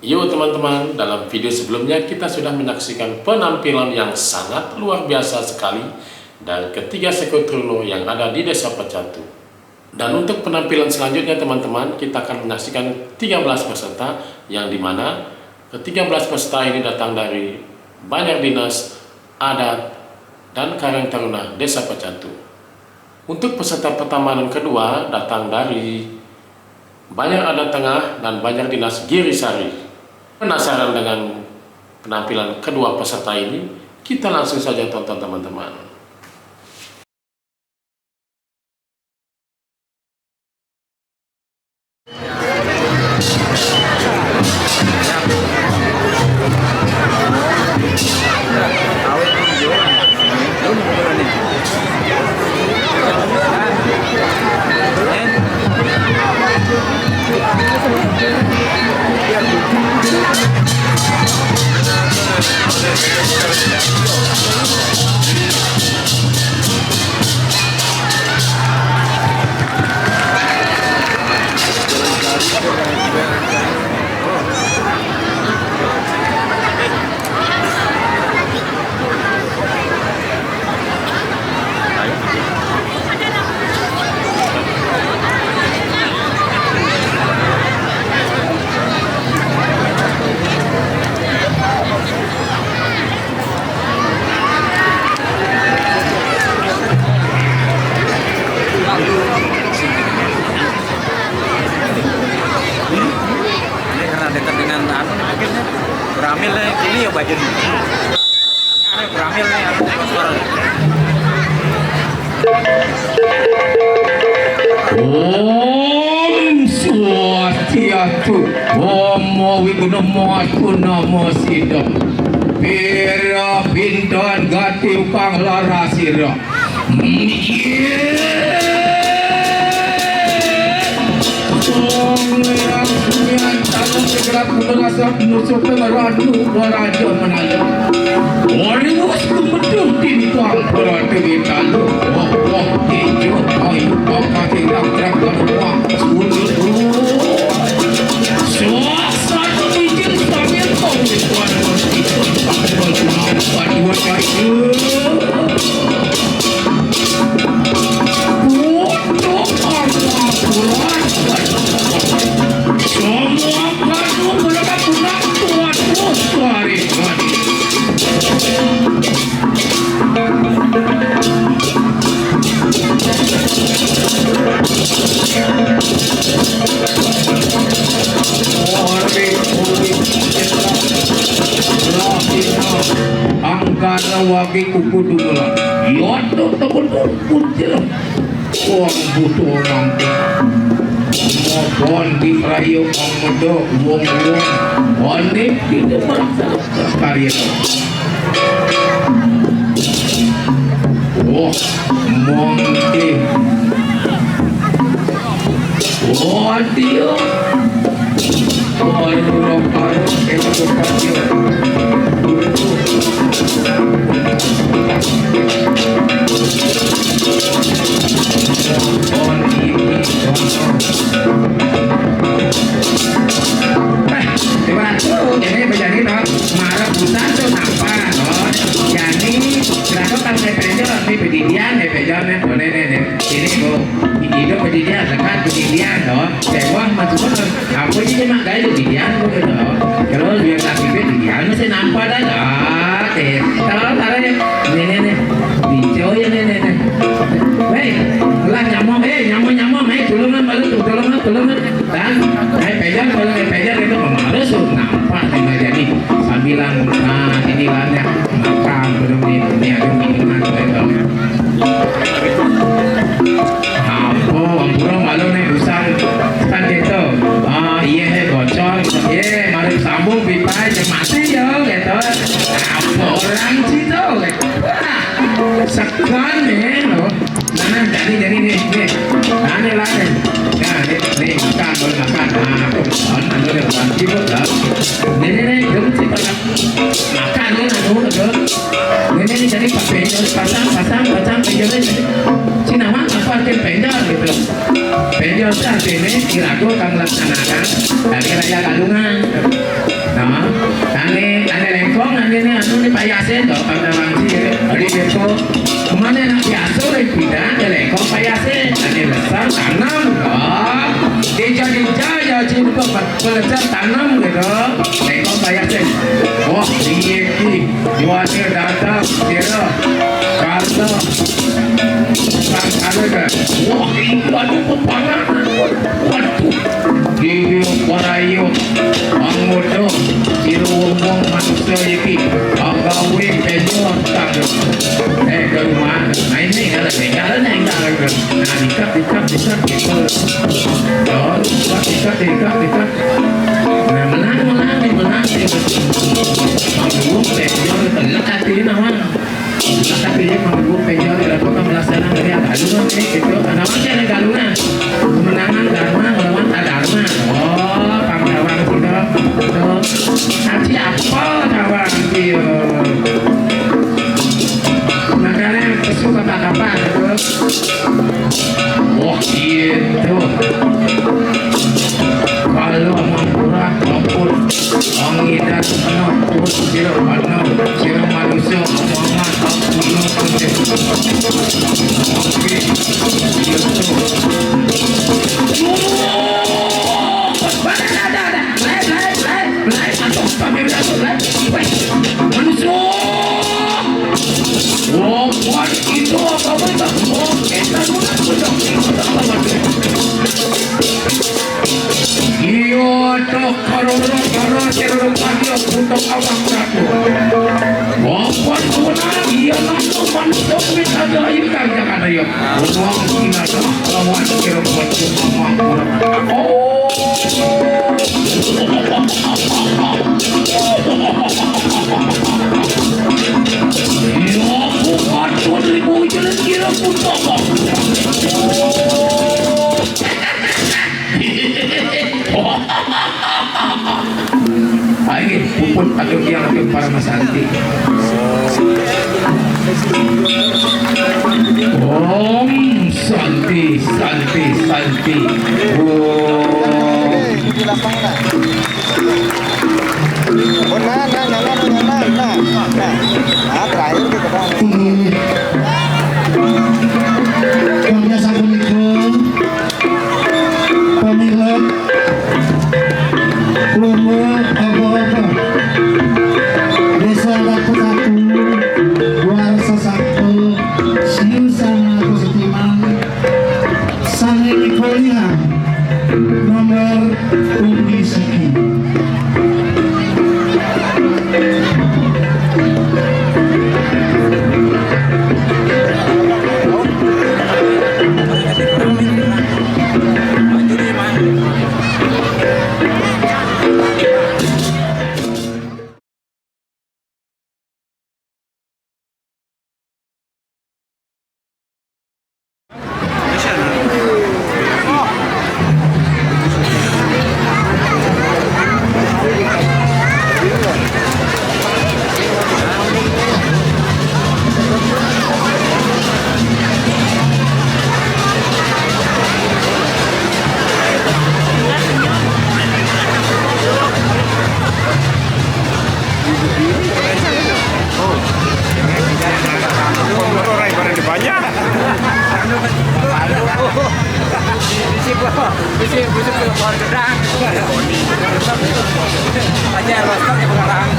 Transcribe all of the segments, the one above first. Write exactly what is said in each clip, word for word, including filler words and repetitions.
Yuk teman-teman, dalam video sebelumnya kita sudah menyaksikan penampilan yang sangat luar biasa sekali dari ketiga suku Truno yang ada di Desa Pecatu. Dan untuk penampilan selanjutnya teman-teman, kita akan menyaksikan tiga belas peserta, yang dimana ketiga belas peserta ini datang dari banyak dinas, adat, dan Karang Taruna Desa Pecatu. Untuk peserta pertama dan kedua datang dari banyak adat tengah dan banyak dinas Girisari. Penasaran dengan penampilan kedua peserta ini? Kita langsung saja tonton teman-teman. Ini karena dekat dengan anu, mungkin ya. Beramil ya, ini ya baju ini. Ada beramil nih, anu, suara. Om Swastiastu. Om Wiguna Matu Namo Siddham. Pira bintan gati ukang lara sira. Wong yang punya tanah segera punerasa nusuk ranu waraja menaya. Warimus kumeduh di tuang perate wetan. Wah, wah, ijo, ayo, apa tidak terang wah, sulit. Suasana bikin sambil kau itu. Angkara wage kuku dungulan. Yoto temen kuncil. Wong butuh orang. Mokon di rayo wong medo, wong-wong. One tidak merasa karya. Wah, mongke. Wah, dia. Ini bejani to, marep busan to napa to. Jani, kenapa kalau saya penjel, ini pendidian, saya penjel, nih, boleh, nih, nih. Ini, Bu, hidup pendidian, dekat pendidian to. Sewah masuk apa aja cuma gaya pendidian, Bu, to. Kalau dia tak bibit pendidian, masih nampak dah, dah. Eh, kalau taruh ya, nih, nih, nih. Hijau ya, nih, nih, nih. Weh, lah nyamuk, eh, nyamuk, nyamuk, eh, tolong, malu, tolong, tolong. Dan, eh, pegang, kalau eh, pegang itu pemalu, so, nampak di meja nih. Sambilan, nah, ini lah, ya, makan, belum nih, ini ada minuman, gitu. Apa, ampura malu nih, busan, kan gitu. Ah, iya, eh, bocor, iya, mari sambung, pipa, ya, mati, ya, gitu. Apa orang situ, gitu. Wah, segan nih, loh. Nah, jadi, jadi nih, nih. Nah, nih lah, nih. Nah, nih, nih, makan, boleh makan. Nah, aku makan, aku udah bukan sibuk, dah. Nih, nih, nih, dulu sih, makan. Makan, nih, nah, dulu, dulu. Nih, nih, nih, jadi pakai jus, pasang, pasang, pasang, pakai jus. Artiné iraga kang nglaksanakaken hari raya Galungan. Nah, ané, ané lengkong, ané né anu né payasin to, kang nawangsi. Adi lengkong. Kemana nak biasa lagi pindah, ané lengkong payasin. Ané besar tanam. Oh, dija-dija ya cinta pelejar tanam gitu. Lengkong payasin. Wah, iki. Wah, dia datang, dia. Kata. Kata, kata. Wah, ini ada pepangan. Waduh. Giyuk warayuk, mangudo, siruwung manusa iki, pagawé pénjor tangga. Eh, ke rumah, nah ini kalau tinggal, tinggal. Nah, dikat, dikat, dikat, dikat. Oh, dikat, dikat, dikat, dikat. Nah, menang, menang, menang, menang. Panggung pénjor, telek hati nawang. Tapi dia menurut penjual berapa kan melaksanakan dari Galungan, eh, gitu. Karena masih ada Galungan. Kemenangan Dharma melawan Adharma. Oh, Pandawa gitu. Tuh. Tapi apa kawan dia? Makanya pesu kata-kata gitu. Wah, gitu. Kalau mangkurat, ampun. Angidan, anak, urut, sira, anak, sira manusia, amangan, ampun, ampun. Oke. Gitu. Ada, ada, ada, ada. Belai, belai, belai, belai. Aduh, kami udah tuh, belai. Weh, manusia. Wah, buat itu apa, apa, apa? Oh, kita guna, guna, guna, guna. Iya, tok, karoro, karo, ceroro, kagio, putok, awak, ratu. Wapan, kawanan, iya, langsung, manusia, minta, doain, kang, jangan, ayo. Uang, gila, tok, kawan, kira, buat, kawan, kurang. Oh. Iya, bukan, dua ribu, jalan, kira, putok, kok. Ayo, puput atau tiang atau para masanti. Om Santi, Santi, Santi. Om. Oh, nah, nah, nah, nah, nah, nah, nah, nah. Nah, terakhir kita kan. Ini. Kemudian sampun niku. Pamilih lomba apa-apa. Desa Dapet Satu, Warsa Satu, Siu Sama Kusutiman, sané mikolihang nomor undi siki. Orang pada banyak. Bisi, bisi, bisi, pohon gedang. Aja roster di belakang.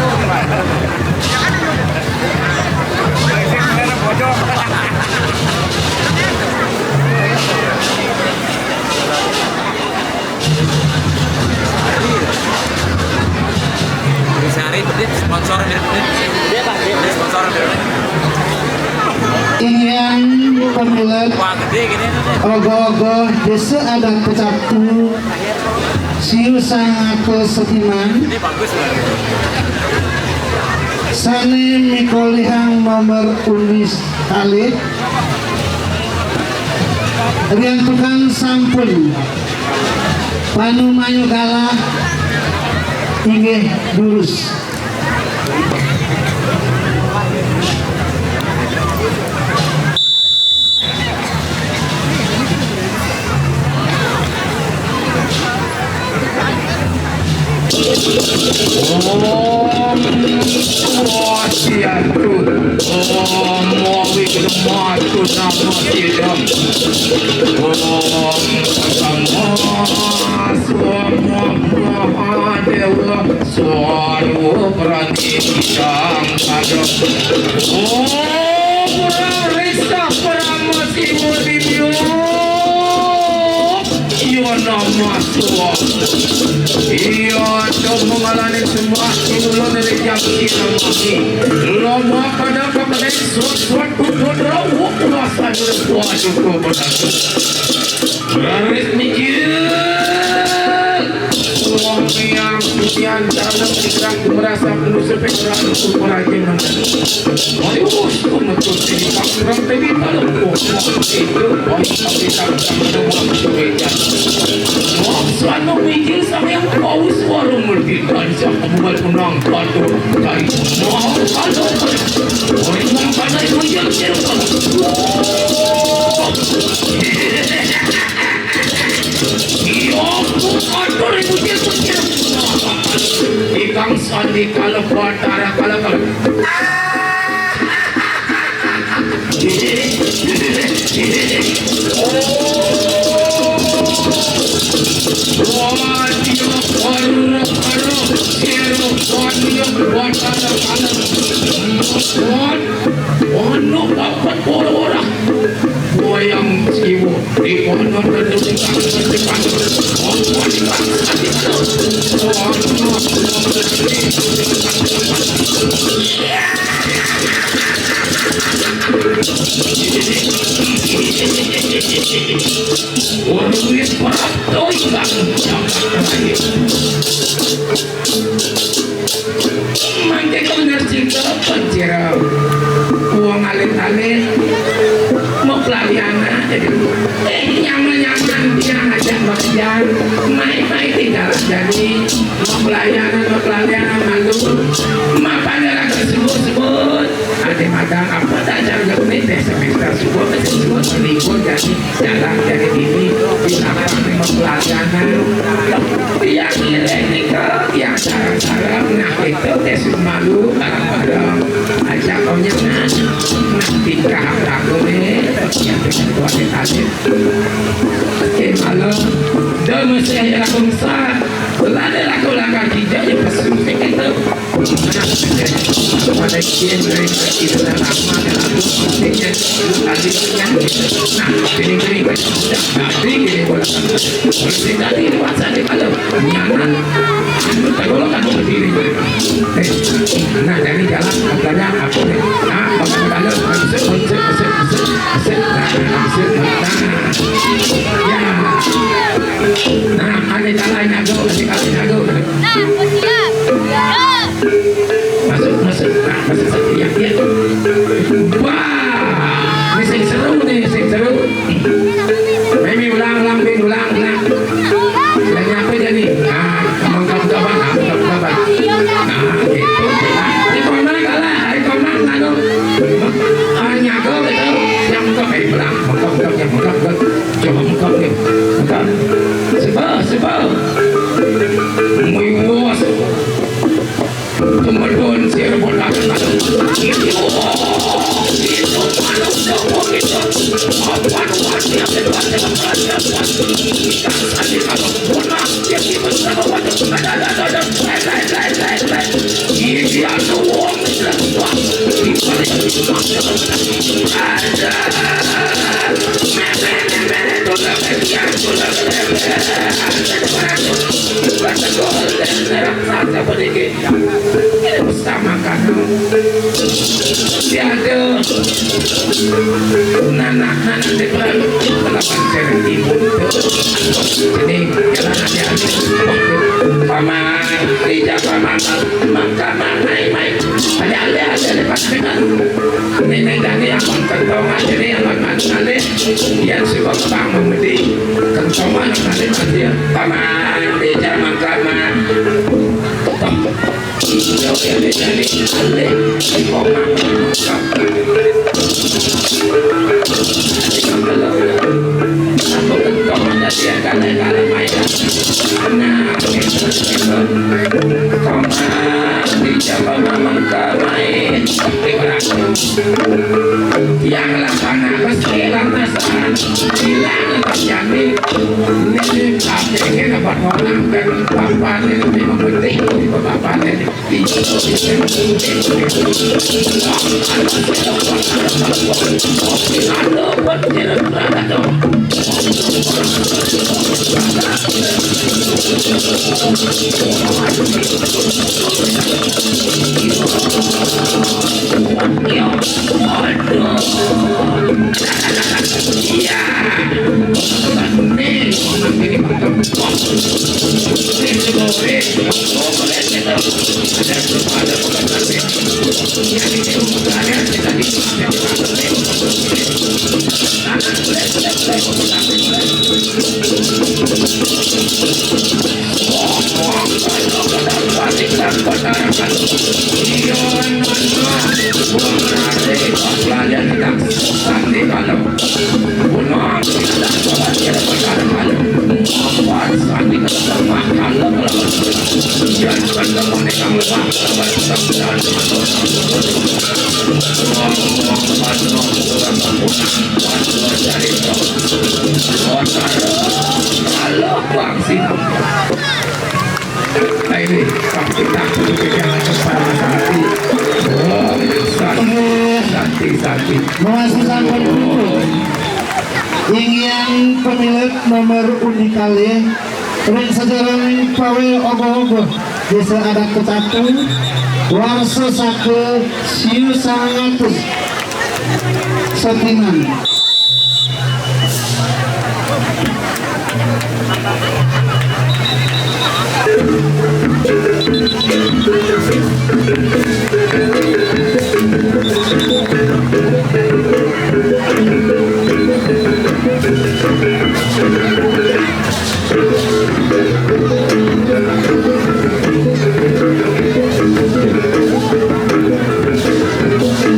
Bisi, bener, bodoh. Sehari dia sponsor dia. Dia sponsor dia. Inggih pamilet. Wah, gede gini nih. Ogoh-ogoh Desa Adat Pecatu, Siu Sanga Kusutiman. Ini bagus loh. Sané mikolihang nomor undi kalih. Riantukan sampun. Panumayu galah inggih durus. Om Swastiastu. Om Awighnamastu Namo Siddham. Om Pattama Swam Mahadeva Swarup Pranidham Padam. Om Purna Riksa Parama Sivo Divyo. Iya nama suwa. Iya, coba ngalane sembah, kula dari jam kita mati. Lama pada kepening, suat-suat, tutut, rawuh, kuasa, nyuruh, kuasa, kuasa. Raris mikir. Wong yang punya dalam pikiran merasa penuh sepeda, merasa. Ayo, metu sini, Pak. Kurang tadi, kalau kok itu, Pak, tapi tak ada waktu beda. Wong selalu mikir sama yang kau suara merdeka, siapa buat menang, padu, dari mau kalau orang yang pandai, kau yang siapa? Iya, aku atur, ibu dia, ibu dia. Ikang sandi kalau buat darah, kalau, kalau. Ono papat ora-ora. Wayang Siwa. Di kono tentu di kantor, di kantor. Apa di kantor? Urwit Prapto ingkang jagat rayu. Mangke bener cinta pancira. Wong alit-alit mau pelarian aja deh. Eh, nyaman-nyaman dia ngajak bagian. Mai-mai tinggal jadi. Mau pelayanan, mau pelayanan malu. Mapanya lagi sebut-sebut. Ada magang apa tak jaga menit deh, semester sebuah, semester sebuah, libur jadi jalan dari ini di lapangan mau pelayanan. Yang ngiring nika, yang sarang-sarang, nah itu tes malu bareng-bareng. Ajak konyangan, nah tingkah laku nih, yang dengan kualitasnya. Oke, malam, dan masih ada bangsa, lada laku langkah kijak yang pesu kita. Pada kien dari kita lama dan aku pentingnya tadi yang, nah, ini, ini, tapi ini bola. Kalau tidak di luar sana, kalau nyaman, anu, tak boleh kan berdiri. Eh, nah, dari jalan katanya apa nih? Nah, kalau, kalau, masuk, masuk, masuk, masuk, masuk, nah, masuk, nah. Ya. Nah, ada jalan jago, ada jalan jago. Nah, siap. Masuk, masuk, nah, masuk, masuk, iya, iya. Wah, ini sing seru nih, sing seru. Mimi ulang, ulang, Bin, ulang, ulang. Lagi apa jadi? Nah, mengkap kapan, nah, mengkap kapan. Nah, gitu. Nah, di kono kalah, di kono nganu. Ah, nyago gitu. Yang mengkap, eh, ulang, mengkap, mengkap, yang mengkap, mengkap. Coba mengkap nih, mengkap. Sebab, sebab. Miwas. Kemedon sir bola. Itu, itu, manusia begitu. Apa nuannya? Ikan tadi kalau bola, dia tiba sama waduh. Ada, ada, ada, ada. Lain, lain, lain, lain, lain. Ini dia tuh, wong, di balik. Ada. Meme, meme, tuh, meme, dia, tuh, meme, meme. Ada, ada, ada. Ada, ada, ada. Ada, ada, ada. Ini bersama kamu. Tiada nanak-nanak di perang lawan cewek ibu. Ini jalan hati-hati. Paman, ija paman, maka manai mai. Ada, ada, ada di pas dengan. Nenek Dani yang mengkentong aja nih, yang makan kali. Yang suka bang memedi. Kentongan kali dia. Paman, ija maka man. Iya, iya, iya, iya. Yang laksana keselamatan hilang terjadi. Ini kakeknya dapat orang dan bapaknya lebih mementing di bapaknya. Nah, ini, tapi tak perlu jangan kepala sakti. Oh, sakti, sakti, sakti. Mawasta sampun. Inggian pamilet nomor undi kalih ring sajarahing pawé ogoh-ogoh Désa Adat Pecatu, warsa saka siu sangang atus satinan.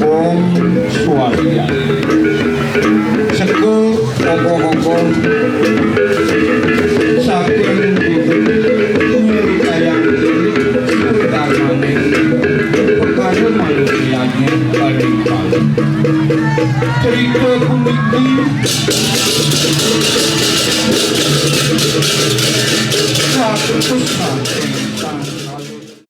Om Swastiastu. Seka ogoh-ogoh saking bibit nyritayang indik swadarmaning pekara manusiané paling paling. Cerita puniki satus saking